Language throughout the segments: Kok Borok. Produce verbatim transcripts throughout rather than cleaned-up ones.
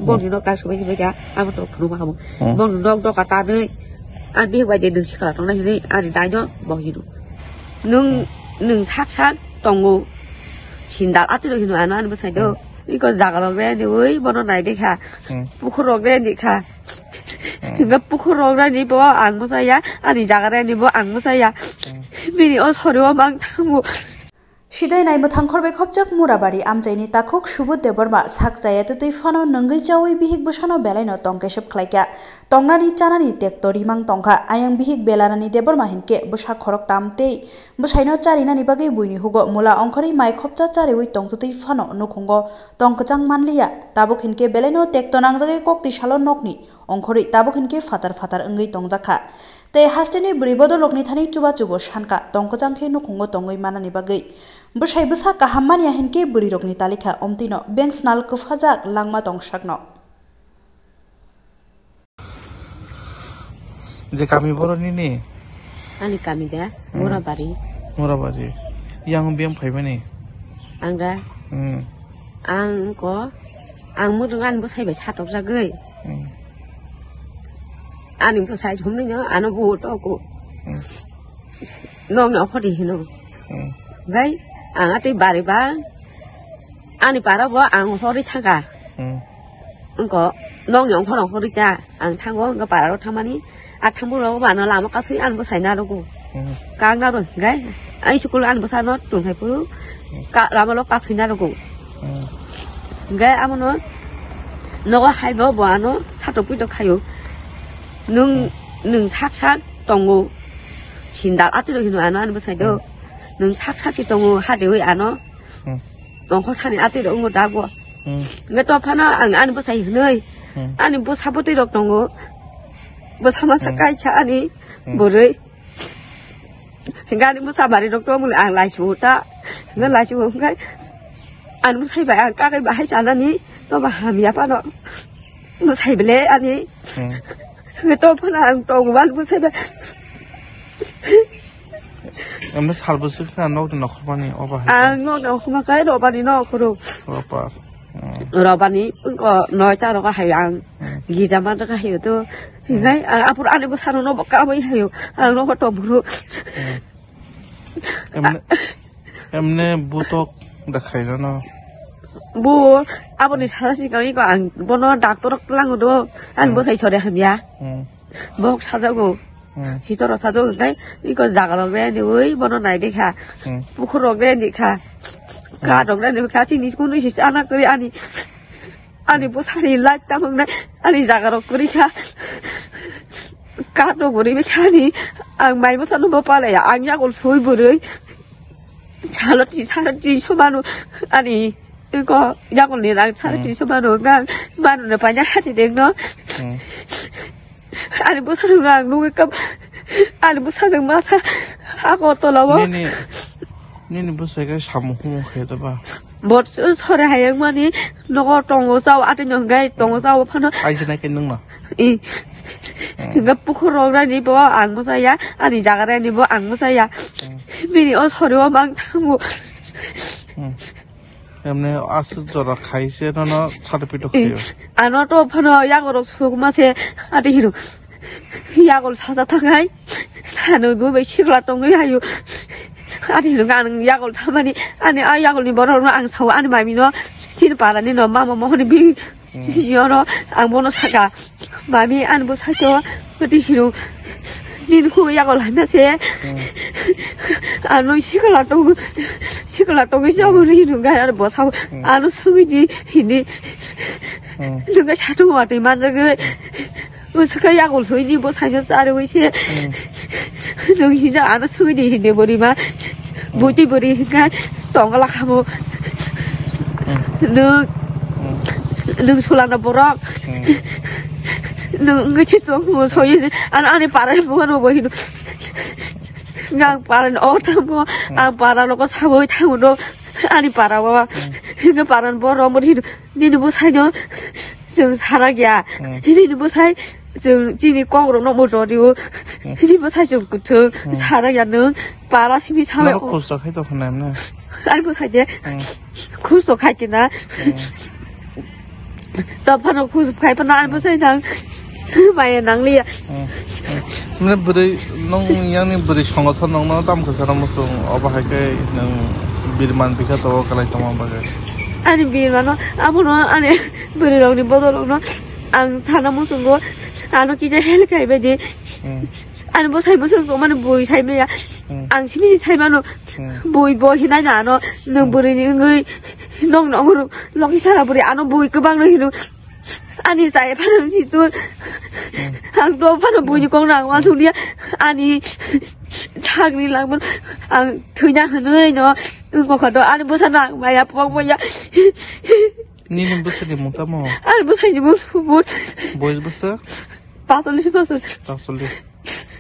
Bongni nok ta subai subai kha, abo to phunuk ma kha bo. Hmm. Bongni nok doka tanwi, ani bihik bai de nwng sikla tongnai hinwi ani daino bo hino. Nwng, nwng sak sak tongo. Sindal atwi rok hino ano ani bwsai do. Hmm. Iko jaga rok re ani ui bono nai de kha. Hmm. Pukhur rok re ani kha. Hmm. Hinkhe pukhur rok re ani bo ang bwsai ya, ani jaga re ani bo ang bwsai ya. Hmm. Bini o sori o mang thango. Sidai naimwthang khorbai khopjak Murabari amchaini takhuk Subudh Debbarma sak chaya twtwi phano nwngwi chaui bihik bwsano belaino tong kesep khlaikha. Tongnani chanani tekto rimang tongkha. Ayang bihik Belarani Debbarma hinkhe bwsa khoroktam tei bwsaino charinani bagwi buini hugo mula ongkhorwi mai khopcha chariui tongtwtwi phano nukhungo tong kwchang manliya. Tabuk hinkhe belaino tekto nangjagwi kokti salo nokni ongkhorwi tabuk hinkhe phatar phatar wngwi tongjakha. Tei hasteni bwrwi bodolrokni thani chubachubo sankha tong kwchang khe nukhungo tongwi manani bagwi. Bwsai bwsa kaham manya hinkhe bwrwirokni talikha omtwino beng snal kwphajak langma tongsakno. Je kami boro nini? Ani kami de, hmm. Murabari. Murabari. Yang biyang phaimani? Ang da? Hmm. Ang ko, ang mudung ani bwsai bai satokjagwi. Hmm. Ani bwsai humni no, ano bu to ko. Hmm. Nokni okhordi hino. Hmm. Bai, ang atwi bari ba, ani para bo ang hori thangka. Hmm. Wngko, nokni ongkhor ongkhor rikha, ang thango, wngkha para rok thangmani, a thangbo rok bo ano lama kasui ani bwsai narogo. Hmm. Kang naro, gai, ai school ani bwsa no tongthai phuru, hmm. Ka, lama lo kasui narogo. Hmm. Gai, amono, nogo hai bo, bo ano, satok puitok khayo. Nwng, hmm. Nwng sak sak tongo, sindal atwi rok hino ano ani bwsai do. Hmm. Nwng sak sak se tongo, hadewi ano, hmm. Nongkhor thani atwi rok wngwi dago. Hmm. Nge to phano ang ani bwsai hinwi. Hmm. Ani bwsa bwtwi rok tongo. Bwsa masa hmm. Kai kha ani hmm. Bwrwi. Hinga ani bwsa bari rok to muli ang laisi uta. Nge laisi uta. Ani bwsai bai ang kakai bahai sanani to ba hamya phano. Bwsai bele ani. Hmm. Nge to phano ang tongo ani bwsai bai. Emne sal bwswk khe nokni nokhormani oba hai. Ang nokni nokhorma khe robani nokhoro. Ropa. Hmm. Robani ko noita roka hai ang. Hmm. Gija man roka hai to. Hmm. Hingai ang apur ani bwsano no boka bai hayo. Ang no to buru. Hmm. Emne, emne butok da khairano. Bu aboni sasa sikang iko ang bono doctor lango do. Ang hmm. Bwsai sore hamya. Hmm. Bok sajago. Hmm. Sitor rok sajak hinkai, iko jaga rok re ani ui, bono nai de kha. Hmm. Pukhur rok re ani kha. Hmm. Ka rok re ani kha, chini school ni sisa ana kari ani. Ani bwsani life tamang nai, ani jaga rok kari kha. Ka rok buri be kha ani, ang mai bwsa no bo palaya, ang yagol sui buri. Salo ti, salo ti somano ani ko yakol ni rang salo ti somano ngang manu na panya hati deng no. Hmm. Ani bwsa rang nungwi kam ani bwsa jeng masa ako tola bo. Nini nini bwsa ga samu humu khe to ba. Bot sore hayang mani nogo tongo chao ati no gai tongo chao phano. Ai jina ke nung no. I. Hmm. Nga pukhur rok rani bo ang bwsa ya ani jaga rani bo ang bwsa ya. Hmm. Bini o sori o mang thango. Hmm. Emne aswk jora khai se nono sade pito khayo. Ano to phano yagorok sukma se ati hino. Yagol saja thangai. Sano bo bai sikla tongwi hayo. Ati hino ang yagol thamani ani a yagol ni borok no ang sao ani mami no sin para ni no mama mohoni bi. Hmm. Siyoro ang bono saka, "Mami, ani bwsai to, oti hino, nini khu yakol hamya se." Hmm. Ano sikla tong, sikla tong se abo hino gai ano bwsa, hmm. Ano sugwi di hini. Hmm. Nungka satung watwi manjagwi. Hmm. Bwswkha yakol soi ni bwsai no charwi se. Hmm. Nung hija ano sugwi di hini borima. Bwtwi bwrwi hwnkhe tongla kha bo. Nwng, nwng sulano borok. Nwng wngkhe se tongmo soyeni. Ano ani para ni buphano bo hino. Ang para ni o tamo. Ang para logo saboi tamo no. Ani para baba. Hwnkhe para ni borok bo hino. Nini bwsai no chwng sarak ya. Hmm. Nini bwsai chwng chini kok rok no bo rw rio. Hmm. Nini bwsai chwng kwthwng sarak ya nwng para simi sawi. Noro o. Khus to khai to khna emne. Ani bwsai je. Hmm. Khus to khai kina. Hmm. Tei phano khus khai phano ani bwsai nang. Maya nang liya. Hmm. Mane bwrwi nung yang ni bwrwi songothon nung no tam kwcharo muchung obo hai khe nung birman bikha to kalai tongma bagwi. Ani birmano abono ani bwrwi rok ni bodol rok no ang sana muchungo ano kisa help khai bai di. Hmm. Ani bwsai muchung tongmani bui sai maya. Hmm. Ang simi sai mano. Hmm. Bui bo hinai na ano nung bwrwi ni wngwi nung nung loki sara bwrwi ano bui kwbang no hino. Ani chaya phano si tu. Ang to phano buini kok nang wa suniya. Ani sagni langmano ang thwina hwnwi no. Wngkha do ani bwsa nang maya pok maya. Nini bwsa ni mung tamo? Ani bwsa ni mung subur. Boyos bwsa? Pasolis bwsa. Pasolis.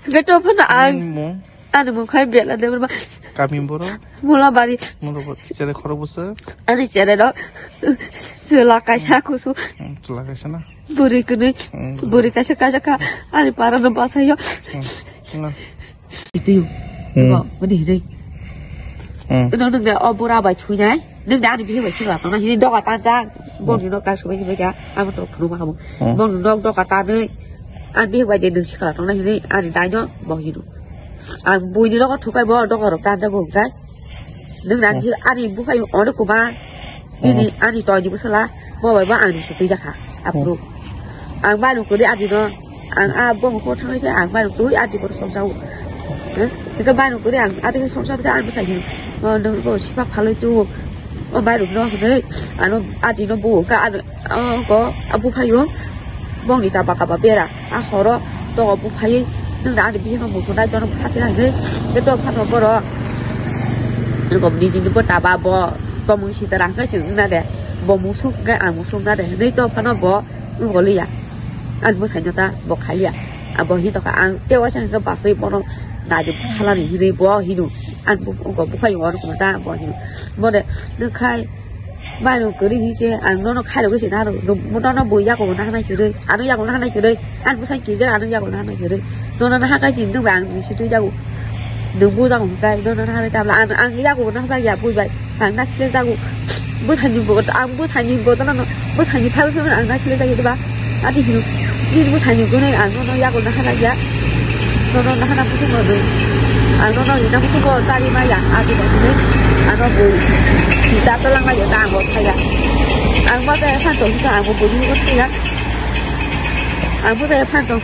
Gato phano ang. Nini mung? Ani mung khai bela de ba. Kami boro? Mulabari. Mulabari. Chere khoro bwsa? Ani chere no. Chwla kaisa kusu. Hmm, chwla kaisa na? Buri kini. Hmm, buri. Buri kaisa kaisa ka. Ani para no basa yo. Hmm. Na. Itu. Hmm. Ko, budi hiri. Hmm. Ino nung de o bura bai thui nai. Nung de ani bihi bai sikla tong nai hiri doga ta ta. Bong ni nok ta subai subai ka. Amo to phunu ma kamu. Hmm. Bong ni nok doga ta nai. Ani bihi bai de nung sikla tong nai hiri. Ani dai no bong hino. Ang buini rogo thukai bo dogo rok tanja bo hwnkhe. Nwng na Hmm. ani bukhai ono kuma. Bini Hmm. ani toini bwsala bo bai bo angni se twi jakha. Aphuru. Hmm. Ang bai nukuri ani no. Ang a bo mukho thangai se ang bai nukuri ani bo song sao. Eh? Tiko bai nukuri ang ani song sao se ani bwsai hin. Mo nwng bo sipa phaloi tu. O bai ruk no hwnwi ano ani no bo ka ani O, ko, a buphaio bongni chaba kaba bera. A horo togo buphaiwi nwng da ani bihikno muthunai jono phasi hai hwnwi. Tei to phano boro. Nokni jini bo taba bo tomung sitara hwnkhe se wngna de. Bo musuk hwnkhe ang musuk na de hwnwi to phano bo wngoliya. Ani bwsaino ta bo khaiya. Abo hin tokha ang tei waisa hwnkhe basui bono naidi phalani hwnwi bo hino. Ani bu-, bo buphaio ono kuma ta bo hino. Bo de nwng khai. Bai rok kwrwi hinwi se ang nono khairogwi se naro. Nono bo yago nahana kwrwi. Ano yago nahana kwrwi. Ani bwsai kijak ano yago nahana kwrwi. Nono nahakai se nwng bai ang bisi twi jago. Nwng bo jago hwnkhe nono nahanai tabla ang, ang yago nahajak ya bui bai. Ang nasilai jago. Bwsani bo, ang bwsani bo tano, bwsani phai phai ang nasilai jago diba. Ati hino. Nini bwsani gunai ang nono yago nahana ya. Nono nahana muchungo doi. Ang nono ina muchungo chari maya. Ati ba hinwi. Ano bo. Kita to lang maya ta ang bo thaya. Ang bo ta phan to hika ang bo bo ni bo thaya. Ang bo ta phan to